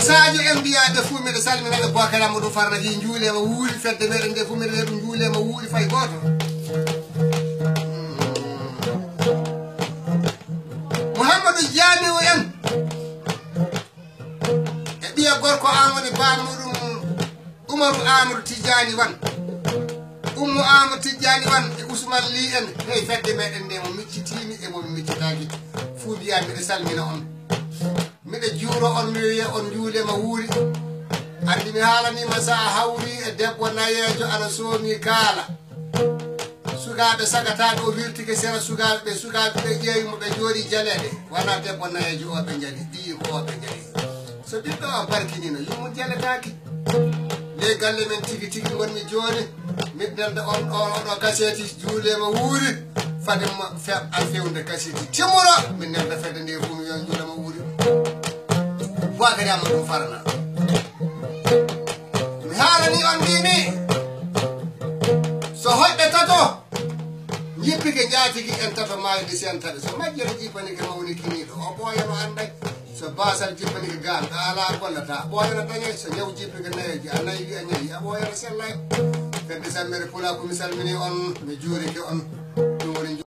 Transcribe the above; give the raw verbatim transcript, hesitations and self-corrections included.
Sadio en mbiyaa ɓe fuu miɗo salmina ɓe, Boakary Amadou Farna wi njuuleema wuuri, fedde meɗen nde fuu miɗo wiya ɗum njuuleema wuuri fay gooto. Mouhamadou Jamiu en e ɓiya gorko an woni baamuɗum Umaru Amadou Tijjani Wan. Ummu Amadou Tijjani Wan e Ousmane Ly en, hey fedde meɗen nde mo miccitiimi e mo miccitaaki. Fuu mbiyaa miɗo salmina on. Miɗo juuro on, mi wiya on njuuleema wuuri. Anndi mi haalaniima sa a hawri e debbo nayeejo ana soomi kaala. Sukaaɓe sagataaɓe o wirtike sera sukaaɓe ɓe, sukaaɓe ɓe ƴeewi mo ɓe jooɗi jaleeɗe. Wona debbo nayeejo o ɓe njali, ɓiyi ko o ɓe njali. So ɓiɗɗo o barkinino, yummu jaletaaki. Ley galle men tigi tigi ngonmi jooni. Miɗo nelda on ɗo, oɗo kaseti njuuleema wuuri. Fade ma fe-, an fewde kaseti timmoro. Min nelda fedde nde fof mi wiya njuuleema wuuri. Boakary Amadou Farna. Mi haalani on mbimi. So hoɗɓe tato. Jippike njaatigi en tato maayde si en tato. So majjere jippanike mawni kiniiɗo. O ɓooyano anday. So baasal jippanike gaan. A alaa gollata. A ɓooyano dañay. So ñaw jippike nayeeji. A nayi wi a ñayi. A ɓooyano sellay. Fedde sammere pulaaku mi salmini on. Mi juurike on.